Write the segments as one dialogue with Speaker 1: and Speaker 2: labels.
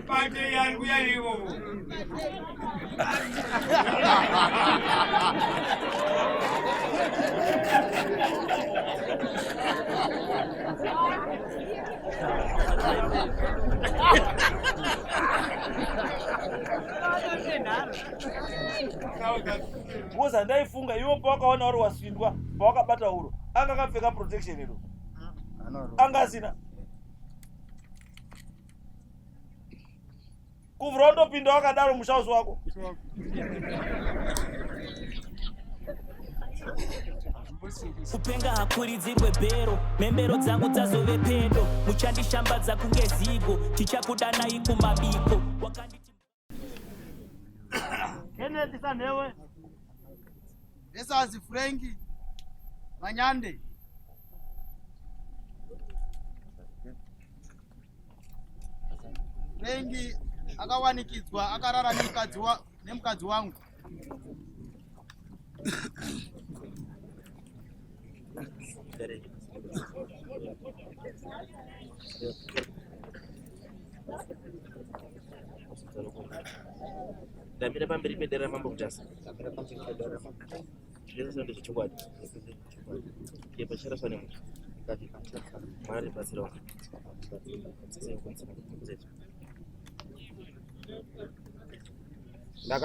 Speaker 1: Bate yari kuya ivovo.
Speaker 2: Because handaifunga iwo pawakaona uri wasvindwa pawakabata uro anga akapfeka protection iro anga asina kuvhura undopinda wakadaro mushausi wako
Speaker 3: Kupenga hakuridzirwe bhero, mhembero dzangu dzazove pedo, muchandishambadza kunge zigo, tichakudanai kumabiko. Wakanditi
Speaker 4: Kenneth Sanhewe.
Speaker 5: Esazi Frenki Manyande. Frenki akawanikidzwa akarara nemukadzi wa, nemukadzi wangu.
Speaker 6: Ndamira pamberi pedare ramambo Mutasa. Zvese ndezvechokwadi. Ndipo chiraswa nemusha. Mwari batsira wangu.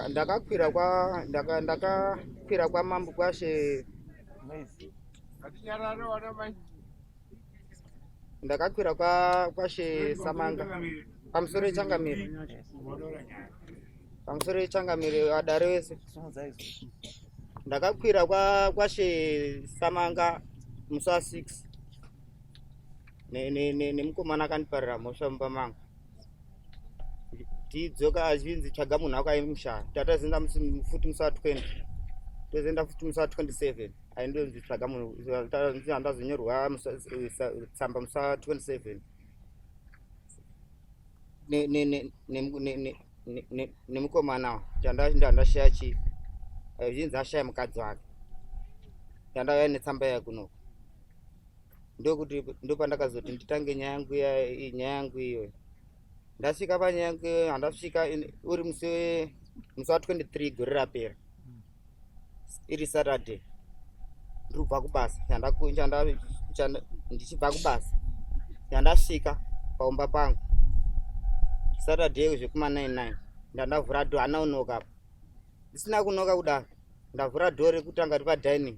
Speaker 7: Ndakakwira kwa ndakakwira kwa mambo kwashe ndakakwira kwa kwashe Samanga pamusoro yechangamire pamusoro yechangamire vadare wese ndakakwira kwa kwashe Samanga musi wa 6 nemukomana akandiparira mhosva mumba mangu tidzoka achinzi tsvaga munhu wako aimushaya tatazoenda futi musi wa 20 tozoenda futi musi wa 27 aindonzi tsvaga munhu andazonyorwa tsamba musi wa 27 nemukomana ndandashaya chii zvinzi ashaya mukadzi wake ndandauya netsamba iya kunoko ndokuti ndopandakazoti nditange nyaya yangu nyaya yangu iyoyo ndasvika panyaya yangu iyoyo handasvika uri musi musi wa 23 gore rapera iri saturday ndiri kubva kubasa ndichibva kubasa yandasvika paumba pangu saturday zvekuma 99 ndandavhura dho hana unoka apa ndisina kunoka kudaro ndavhura dhoo rekutanga ri padining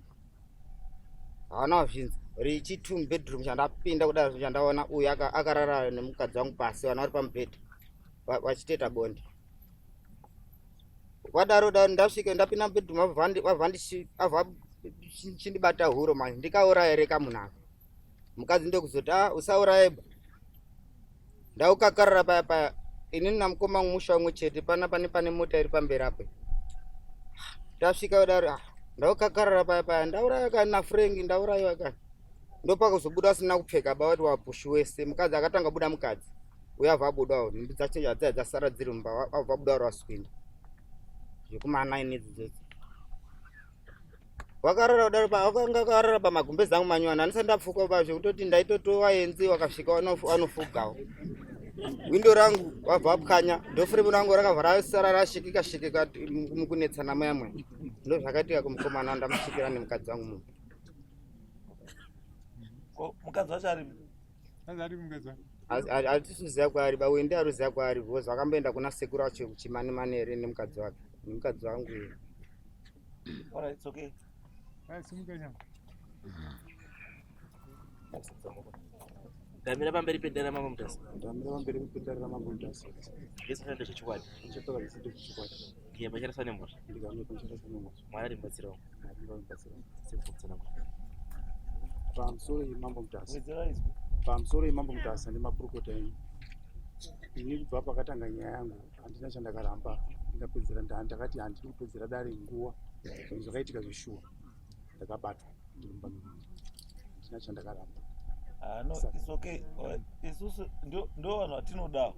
Speaker 7: hawana wazvinza richi two bedroom chandapinda kudaro chandaona uyu akarara nemukadzi wangu pasi vana vari pamubhedha vachitoita bonde vadaro daro ndasvika ndapinda mubedroom avha chindibata huro manje ndikauraya reka munhu aka mukadzi ndokuzoti a ah, usauraye ba ndaukakarara paya paya inini namukoma wangu musha umwe chete pana pane pane mota iri pamberi apo tasvika kudaro ah, ndaukakarara paya paya ndauraya kani nafrengi ndaurayiwa kani ndopakuzobuda asina kupfeka ba wati wapushi wese mukadzi akatanga buda mukadzi uyo abva abudawo nhumbi dzacho hadzia dzasara dziri mumba abva abuda uri waswinda zvekumanine idzi dzodzi wakarara kudaro wakanga akarara pamagumbezi angu manywana andisati ndapfuka pa zvekutoti ndaitotowa enzi wakasvika wanofugawo windo rangu wabva wapwanya ndofuremu rangu rakabva rasara rashikika shikika mukunetsana muya muya ndo zvakaitika kumukomana ndamusvikira nemukadzi wangu munhu
Speaker 2: mukadzi wacho aripi
Speaker 7: hatisi kuziva kwaari ba uyu ndiye aruziva kwaari because vakamboenda kuna sekuru acho kuchimanimani here nemukadzi wake nemukadzi wangu iye
Speaker 2: All right, it's okay.
Speaker 6: Ndamira pamberi pedare ramambo Mutasa.
Speaker 8: Ndamira pamberi pedare ramambo Mutasa.
Speaker 6: Zvese zvinoita zvechokwadi.
Speaker 8: Ndichataura zvese ndezvechokwadi.
Speaker 6: Ndiye pacharaswa nemhosva.
Speaker 8: Ndikamira pacharaswa nemhosva.
Speaker 6: Mwari ari mubatsiri wangu.
Speaker 8: Mwari ari mubatsiri wangu.
Speaker 6: Sekutsanangura.
Speaker 8: Pamusoro yemambo Mutasa.
Speaker 2: Wedzera izwi.
Speaker 8: Pamusoro yemambo Mutasa nemakurukota enyu. Ini kubva pakatanga nyaya yangu handina chandakaramba ndingapedzera ndakati handidi kupedzera dare nguva zvinhu zvakaitika zveshuwa ndakabatwa ndiri mumba memunhu handina chandakaramba.
Speaker 2: Ah, no, it's okay. Isusu ndo vanhu vatinodawo.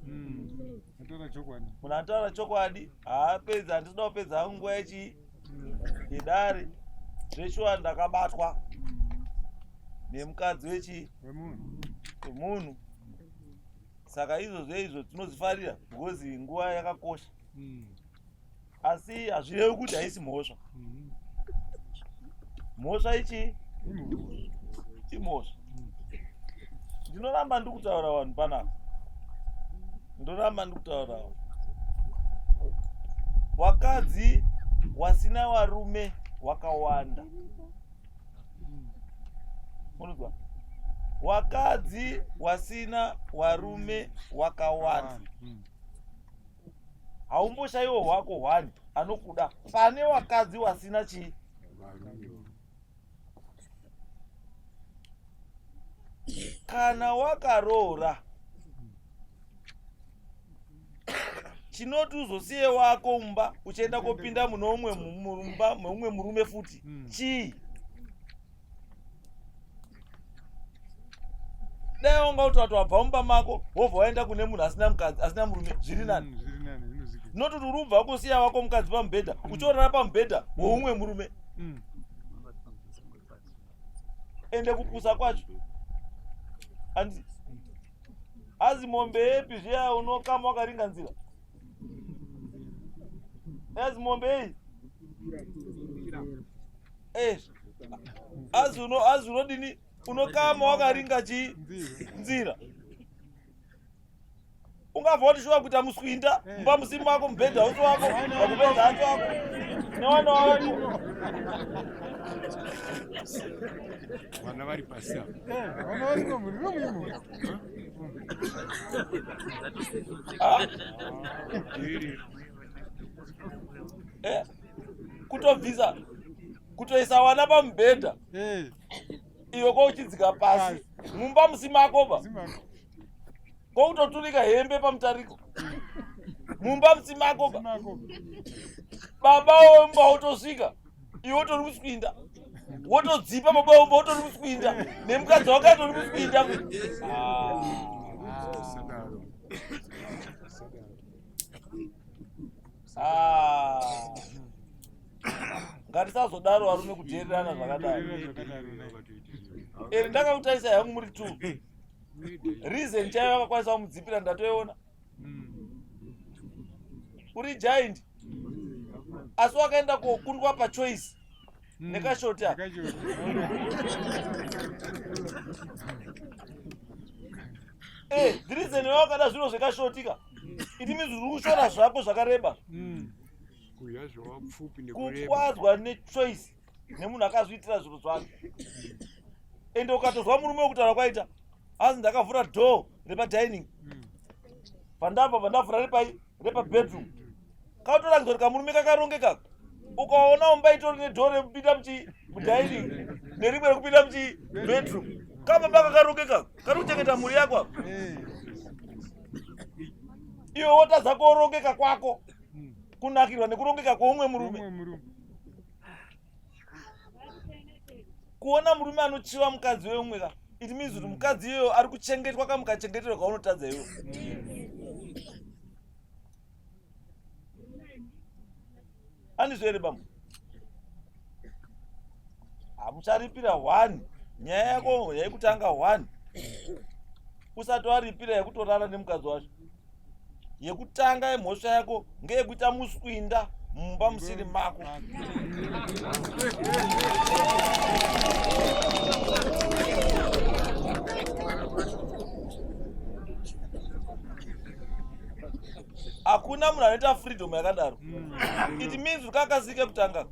Speaker 2: Munhu anotaura chokwadi haapedzi, handisida kupedza hangu nguva yechii yedare. Zveshuwa ndakabatwa nemukadzi wechii wemunhu. Saka izvozvo izvo tinozifarira because nguva yakakosha. Asi hazvirevi kuti haisi mhosva. Mhosva ichi imhosva. Ndinoramba ndiri kutaura vanhu panapa, ndoramba ndiri kutaura vanhu. Wakadzi wasina warume wakawanda, unonzwa? Wakadzi wasina warume wakawanda, haumboshayiwo hwako hwani anokuda pane wakadzi wasina chii. Kana wakaroora, chinoti uzosiye wako mumba uchienda kopinda mune umwe mumba meumwe murume futi, chii? Dai wanga kuti wati wabva mumba mako, wobva waenda kune munhu asina mukadzi, asina murume, zviri nani.
Speaker 1: Zviri nani, zvinozika.
Speaker 2: Not kuti uri kubva kosiya wako mukadzi pamubhedha, uchiorara pamubhedha weumwe murume. Ende kupusa kwacho andi azi mombe yepi zviya unokama wakaringa nzira, azi mombe ei. Azi uno azi unodini, unokama wakaringa chii? Nzira. Ungabva wati shuwa kuita muswinda mumba musimu wako, mubhedha usi wako, pakupedza hacho wako newana wako.
Speaker 1: Vana vari pasi apa.
Speaker 4: Vana variko muri room imo.
Speaker 2: Ah?
Speaker 1: Iri.
Speaker 2: Kutobvisa, kutoisa wana pamubhedha, iwe kwauchidzika pasi mumba musi mako ba,
Speaker 4: Zimako.
Speaker 2: kwautoturika hembe pamutariko mumba musi mako ba.
Speaker 4: Zimako.
Speaker 2: Baba wemba wotosvika, iwe utori muswinda, wotodzipa baba wemba utori muswinda nemukadzi wake atori muswinda. Ah.
Speaker 1: Sadaro.
Speaker 2: Ah. Ngatisazodaro varume, kudheererana zvakadaro.
Speaker 4: Zvakadaro.
Speaker 2: Eri ndakakutarisa yangu muri two reason chaiyo vakakwanisa kumudzipira, ndatoiona. Uri giant, asi wakaenda kokundwa paChoice nekashoti aka.
Speaker 4: Nekashoti.
Speaker 2: The reason wakada zviro zvekashotika, it means uri kushora zvako zvakareba.
Speaker 1: Kudya zvawapfupi nekureba.
Speaker 2: Kukwadzwa neChoice nemunhu akazviitira zviro zvake. Ende ukatozwa murume wekutaura kwaita, hanzi ndakavhura door repadining, pandabva pandavhura repai repabedroom, kautoratidza kuti kamurume kakarongeka. Ukaona umba itori nedoor rekupinda muchi mudining nerimwe rekupinda muchi bedroom, kababa kakarongeka, kari kuchengeta mhuri yako apa. Iwe wotadza kurongeka kwako, kunakirwa nekurongeka kweumwe murume.
Speaker 4: Umwe murume.
Speaker 2: Kuona murume anochiva mukadzi weumwe ka, it means kuti mukadzi iyoyo ari kuchengetwa kamukachengeterwa kaunotadza iwe. Andizvo here, bambo? Hamucharipira one nyaya yako yekutanga one usati waripira yekutorara nemukadzi wacho. Yekutanga yemhosva yako ngeyekuita muswinda mumba musiri mako. Hakuna munhu anoita freedom yakadaro. It means kuti kakasike kutanga,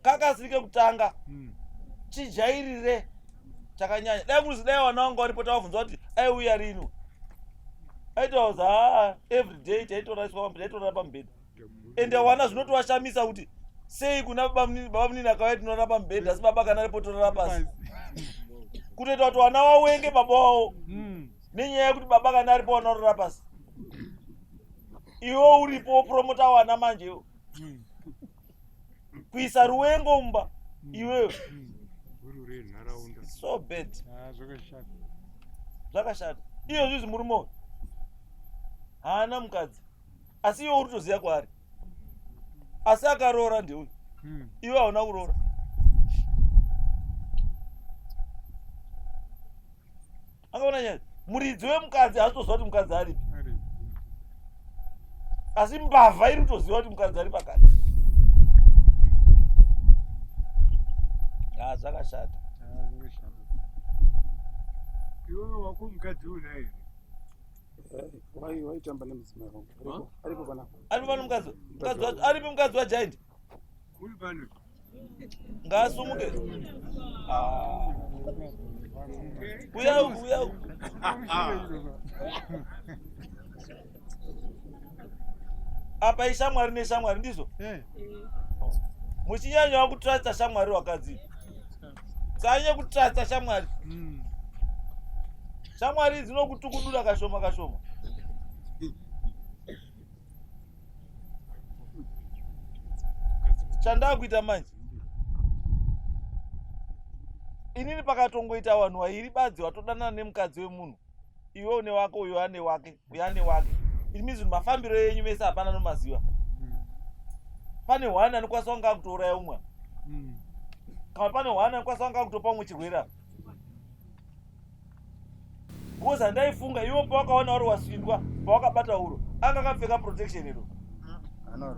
Speaker 2: kakasike kutanga chijairire chakanyanya. Dai kuzi dai vana vanga varipo, tavabvunza kuti aiuya rini, aitaudza haa, every day taitoraswa, taitorara pamubhedha. Ende wana zvinotovashamisa kuti sei kuna baba munini akauya tinorara pamubhedha, asi baba kana aripo torara pasi. Kutoita kuti wana wawenge baba wavo nenyaya yekuti baba kana aripo vanorara pasi, iwe uripo wopromota wana manje iwe kuisa ruwengo mumba iwewe.
Speaker 1: Guru renharaunda.
Speaker 2: So bad.
Speaker 4: Ah, zvakashata.
Speaker 2: Zvakashata. Iyo zvizi murume uyu haana mukadzi, asi iwe uri kutoziva kwaari, asi akaroora ndeuyu. Iwe hauna kuroora. Akaona nyaya. Muridzi wemukadzi haasitoziva kuti mukadzi aripi, asi mbavha iri kutoziva kuti mukadzi ari pakati. Ah, zvakashata.
Speaker 1: Iwewe wako mukadzi unaye
Speaker 8: here? Waitamba nemudzimai wangu. Aripo panapa.
Speaker 2: Aripo pano mukadzi. Mukadzi wacho aripi mukadzi wa Giant?
Speaker 1: Uri pano.
Speaker 2: Ngaasumuke. Ah. Uya uku, uya uku. Apa ishamwari neshamwari ndizvo?
Speaker 4: Eh.
Speaker 2: Muchinyanyawo kutrusta shamwari wakadzi. Sanyanya kutrusta shamwari. Shamwari dzinokutukudura kashoma kashoma. Chandakuita manje inini pakatongoita vanhu vairi badzi vatodanana nemukadzi wemunhu, iwe une wako, uyo ane wake, uyo ane wake, it means kuti mafambiro enyu mese hapana nomaziva. Pane hwani anokwanisa kunge akutouraya umwe, kana pane hwani anokwanisa kunge akutopa umwe chirwere apa. Because handaifunga iwe pawakaona uri wasvindwa, pawakabata uro anga akapfeka protection iro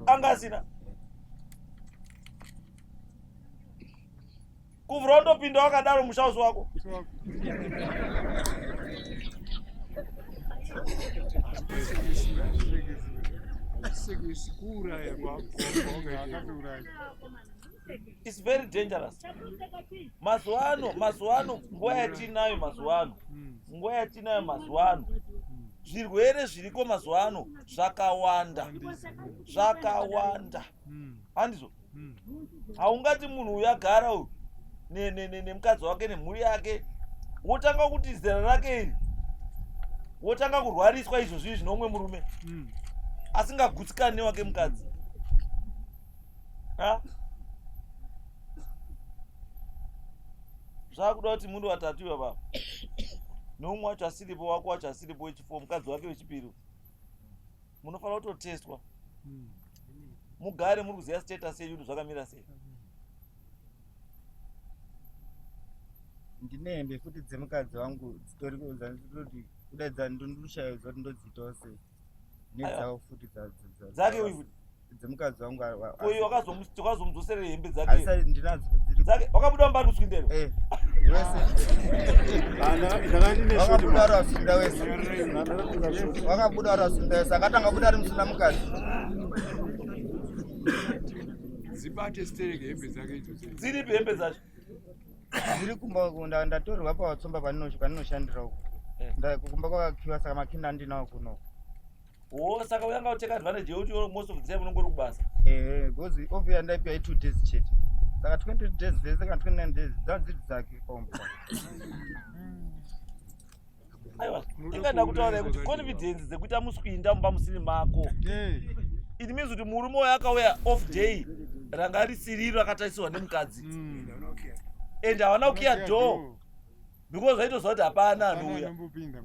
Speaker 2: anga asina kuvhura, undopinda wakadaro mushausi wako.
Speaker 1: Hazvisekesi kuuraya kwawakaita.
Speaker 2: It's very dangerous mazuva ano. Mazuva ano, nguva yatinayo mazuva ano, nguva yatinayo mazuva ano, zvirwere zviriko mazuva ano zvakawanda, zvakawanda, handizvo? Haungati munhu uyu agara uyu nemukadzi wake nemhuri yake, wotanga kuti zera rake iri wotanga kurwariswa izvozvi izvi nomumwe murume asingagutsikani newake mukadzi. Ha? Zvakuda kuti munhu vatatu iva baba neumwe wacho asiripo, wako wacho asiripo, wechifo mukadzi wake wechipiri, munofanira kutotestwa, mugare muri kuziva status yenyu kuti zvakamira sei.
Speaker 7: Ndine hembe futi dzemukadzi wangu dzitori dzandinoti kudai ndondoshayiwa kuti ndodziitawo sei, nedzawo futi
Speaker 2: Dzake uyu futi?
Speaker 7: Dzemukadzi wangu.
Speaker 2: Uyu wakazomudzosera hembe dzake?
Speaker 7: Asari ndinadzo dziri.
Speaker 2: Dzake wakabuda mubari kuswindero?
Speaker 7: Eh, wese wakabuda ari wasunda wese, wakabuda ari wasunda wese, akatanga kubuda ari musina mukadzi.
Speaker 1: Dzibate stereke hembe dzake idzodzo.
Speaker 2: Dziripi hembe dzacho?
Speaker 7: Dziri kumba uko, ndatorerwa pawatsomba paninoshandira uko. Kumba kwakakiwa, saka makina andinawo kuno.
Speaker 2: O, saka uyanga uteka advantage yekuti iwe most of the time unongori kubasa.
Speaker 7: Ehe, because off yandaipiwa i2 days chete, saka 20 days dzese kana 29 days dzadziri dzake paumba.
Speaker 2: Aiwa, inga ndakutaura kuti confidence dzekuita muswinda mumba musini mako, it means kuti murume uyo akauya off day ranga risiriro akatarisirwa nemukadzi and havana kukiya door because vaitoziva kuti hapana anouya.
Speaker 4: Anombopinda.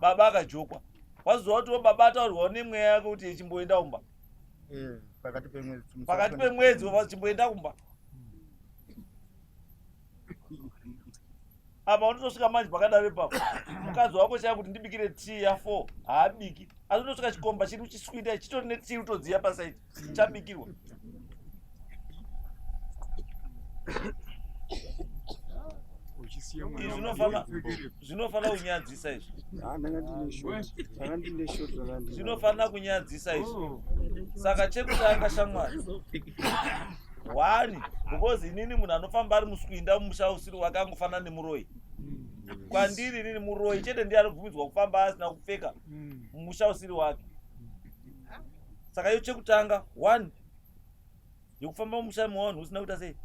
Speaker 2: Baba akajokwa, waziva kuti baba ataurirwawo nemweya yake kuti ichimboenda kumba.
Speaker 7: Eh, pakati pemwedzi.
Speaker 2: Pakati pemwedzi chimboenda kumba. Apa unotosvika manje pakadaro ipapo, mukadzi wako chaya kuti ndibikire tii ya4 haabiki, asi unotosvika chikomba chiri uchiswinda chitori netii utodziya pasaidi chabikirwa.
Speaker 1: Uchisiya
Speaker 2: Izvi
Speaker 1: mwana
Speaker 2: zvinofanira kunyadzisa izvi.
Speaker 8: Ndanga ndine short, ndanga ndine short, ndanga ndine
Speaker 2: Zvinofanira kunyadzisa izvi. Saka chekutanga, shamwari, one, because inini munhu anofamba ari muswinda mumusha usiri wake angofanana nemuroyi kwandiri. Inini muroyi chete ndiye anobvumidzwa kufamba asina kupfeka mumusha usiri wake. Saka iyo chekutanga, one, yekufamba mumusha mevanhu usina kuita sei,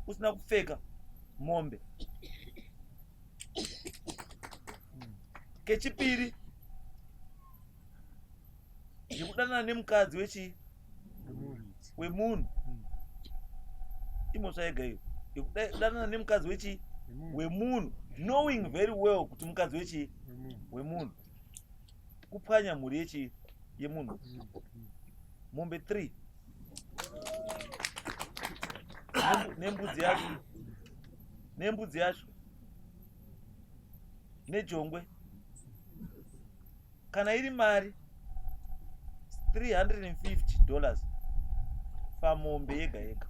Speaker 2: usina kupfeka, mombe. Kechipiri, yekudanana nemukadzi wechii, wemunhu, imhosva yega iyo yekudanana nemukadzi wechii, wemunhu, knowing very well kuti mukadzi wechii, wemunhu, kupwanya mhuri yechii, yemunhu. Mombe 3 nembudzi yacho, nembudzi yacho nejongwe. Kana iri mari 350 dollars pamombe yega yega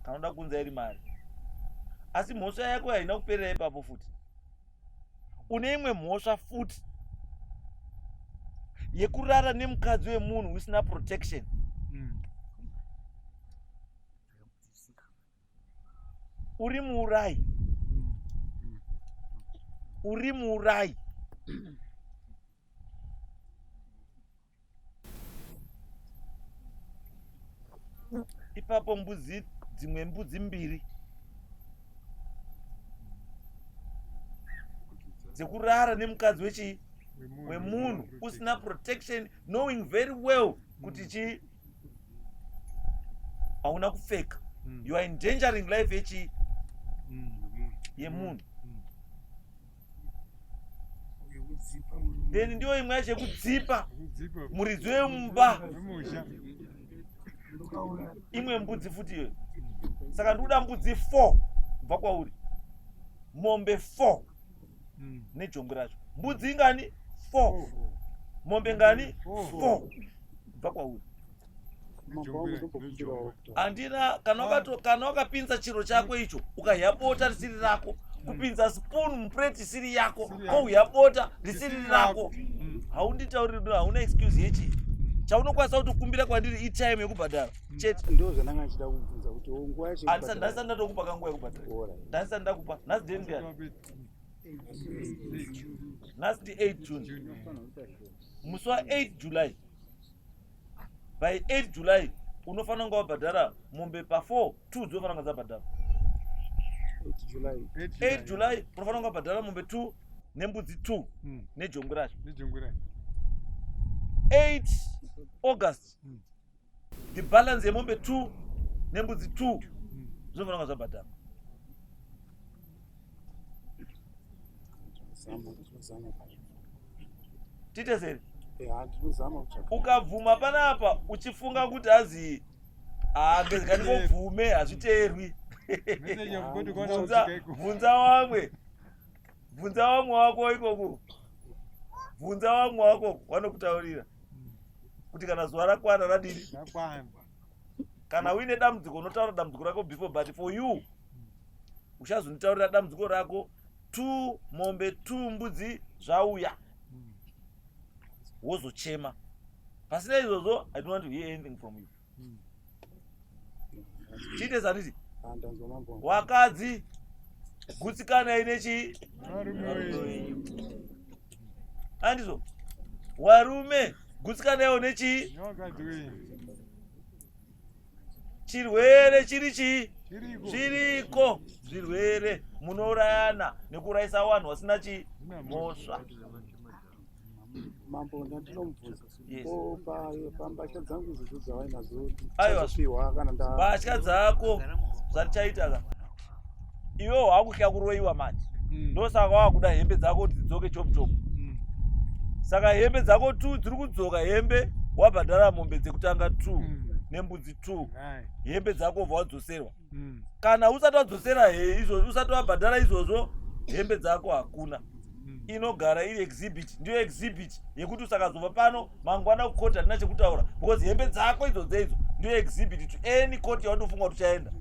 Speaker 2: kana uda kunza iri mari. Asi mhosva yako haina kuperera ipapo futi. Une imwe mhosva futi yekurara nemukadzi wemunhu usina protection. Uri muurayi. Uri muurayi. Ipapo mbudzi dzimwe mbudzi mbiri dzekurara nemukadzi wechii wemunhu usina protection knowing very well kuti chii hauna kupfeka. You are endangering life yechii yemunhu. Then ndiyo imwe yacho yekudzipa muridzi wemumba imwe mbudzi futi iyoyo. Saka ndikuda mbudzi 4 kubva kwauri, mombe 4 nejongwe racho. Mbudzi ingani? 4. Mombe ngani? 4 kubva kwauri. Handina kana wakapinza chiro chako icho ukahya bota risiri rako, kupinza spoon mupureti isiri yako, kouhya bota risiri rako, haunditauriri, hauna excuse yechi. Chaunokwanisa kuti kumbira kwandiri itime yekubhadhara chete.
Speaker 8: Ndo zvandanga ndichida kubvunza kuti nguva yacho
Speaker 2: Handisati ndatokupa kanguva yekubhadhara, ndandisati ndakupa. Nhasi date ndiyani? Nhasi ndi 8 June. Musi wa8 July, by 8 July unofanira kunge wabhadhara mombe pa4 2 dzinofanira kunge dzabhadhara.
Speaker 8: 8 July.
Speaker 2: 8 July unofanira kunge wabhadhara mombe 2 nembudzi 2 nejongwe racho. 8 August the balance yemombe 2 nembudzi 2 zvinofanira kunge zvabhadhara. Tiite seri. Ukabvuma panapa uchifunga kuti hazi ngandingobvume, hazviteerwi. Bvunza wamwe, bvunza wamwe wako ikoku, bvunza wamwe wako vanokutaurira kuti kana zuva rakwana radini. Kana uine dambudziko unotaura dambudziko rako before, but for you uchazonditaurira dambudziko rako 2 mombe 2 mbudzi zvauya, wozochema. Pasina izvozvo I don't want to hear anything from you. Chiite sanditi. Wakadzi gutsikanai nechii, handizvo? Warume gutsikanaiwo nechii? Chirwere chiri chii? Zviriko zvirwere, munourayana nekuurayisa vanhu vasina chii mhosva.
Speaker 8: Mambo, ndandinomubvunza.
Speaker 2: Yes.
Speaker 8: Ko pambatya dzangu idzodzo dzavainadzo
Speaker 2: Aiwa.
Speaker 8: chazopiwa kana nda
Speaker 2: Mbatya dzako zvatichaita ka, iwe wakutya kuroyiwa manje, ndosaka wakuda hembe dzako kuti dzidzoke chop chop. Saka hembe dzako 2 dziri kudzoka, hembe wabhadhara mombe dzekutanga 2 nembudzi 2, hembe dzako ubva wadzoserwa. Kana usati wadzosera izvozvo, usati wabhadhara izvozvo, hembe dzako hakuna, inogara iri exhibit. Ndiyo exhibit yekuti usakazobva pano mangwana kukoti hatina chekutaura, because hembe dzako idzodzo idzo ndiyo exhibit to any court yaunofunga kuti uchaenda.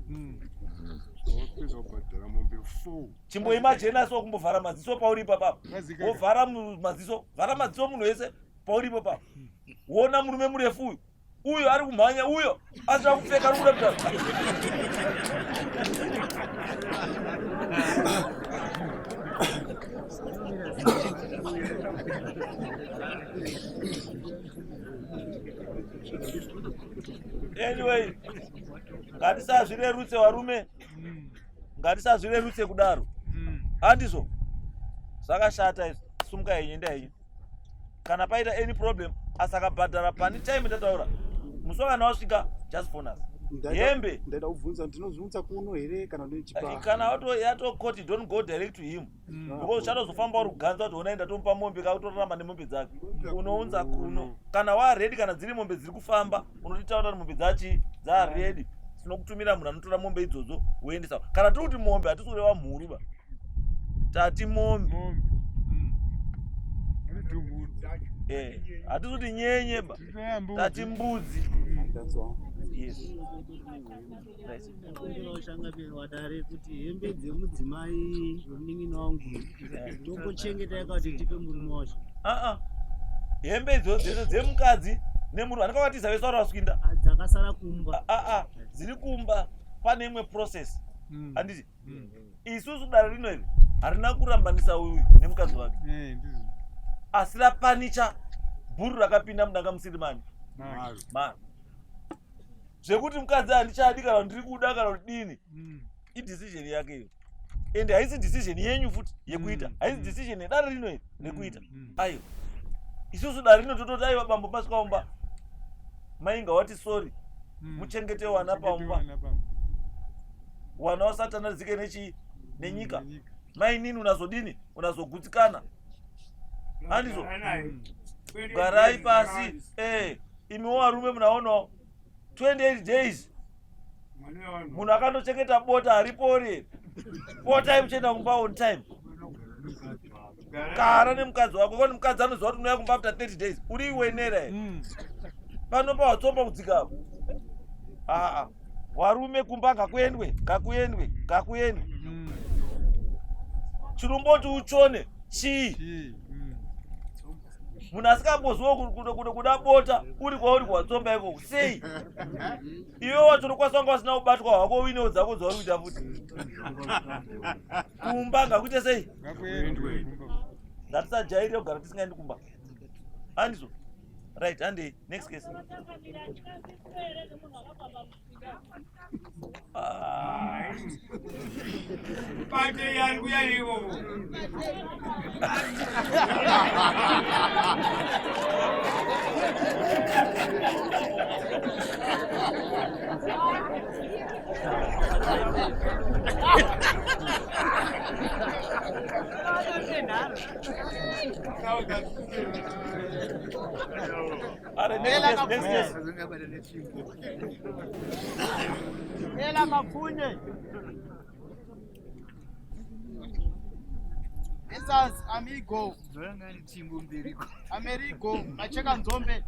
Speaker 1: Wapedza kubhadhara mombe 4.
Speaker 2: Chimboimagine so kumbovhara maziso pauri ipapapo, wovhara maziso, vhara maziso munhu wese pauripo papo, wona murume murefu uyu, uyo ari kumhanya, uyo asina kupfeka, ari kuda kuta. Anyway, ngatisazvirerutse varume, ngatisazvirerutse kudaro, handizvo? Zvakashata izvi. Sumuka henyu, enda henyu. Kana paita any problem, asakabhadhara pane time tataura, musi wakana wasvika, just phone us. Hembe.
Speaker 8: Ndaida kubvunza, ndinozviunza kuno here kana ndinochipa?
Speaker 2: Kana yato court, don't go direct to him, because uchatozofamba uri kuganza kuti ona ndatomupa mombe, kautorarama nemombe dzake. Unounza kuno kana waready. Kana dziri mombe dziri kufamba, unotitaura kuti mombe dzachi dzaready, tinokutumira munhu anotora mombe idzodzo woendesa. Kana tiri kuti mombe, hatisi kureva mhuru ba, tati mombe. Eh, hatisi kuti nyenye ba tati mbudzi. Yes. Right.
Speaker 9: Kumbirawo changamire wadare kuti hembe dzemudzimai wemunin'ina wangu tongochengeta yakati tipe murume wacho.
Speaker 2: Aa, hembe idzo dzese dzemukadzi nemurume andikavatiza vese vari vaswinda
Speaker 9: Dzakasara kumba.
Speaker 2: Aa, dziri kumba pane imwe process, handiti? Isusu dare rino iri harina kurambanisa uyu nemukadzi wake, asi rapanicha bhuru rakapinda mudanga musiri mani mani, zvekuti mukadzi handichadi kana ndiri kuda kana kuti dini, idecision yake iyo, ende haisi decision yenyu futi yekuita, haisi decision yedare rino iri rekuita. Aiwa, isusu dare rino tototi aiwa, bambo masvikaumba, mainga wati sorry, muchengete wana paumba, wana wasatanadzike nechii nenyika. Mainini unazodini, unazogutsikana, handizvo? Garai pasi. Imiwo varume munaonawo 28 days munhu akandochengeta bota haripori. Potai muchienda kumba on time, gara nemukadzi wako, kwani mukadzi anoziva kuti unouya kumba after 30 days. Uri iwenera here pano pawatsomba kudzika apo? Aa, warume, kumba ngakuendwe, ngakuendwe, ngakuendwe. Chirumboti uchone chii? Munhu asingamboziwo kuda bota uri kwauri kuwatsomba ikoko sei? Iwe wacho unokwanisa kunga usina kubatwa hwako, uinewo dzako dzauri kuita futi. Kumba ngakuite sei? Ngatisajairire kugara tisingaendi kumba, handizvo? Right, handei, next case. Ah.
Speaker 4: Bate yari kuya ivo.
Speaker 2: Alright, next case, next case.
Speaker 5: Ela Mapfunye. Versus Amigo. Amerigo Macheka Nzombe.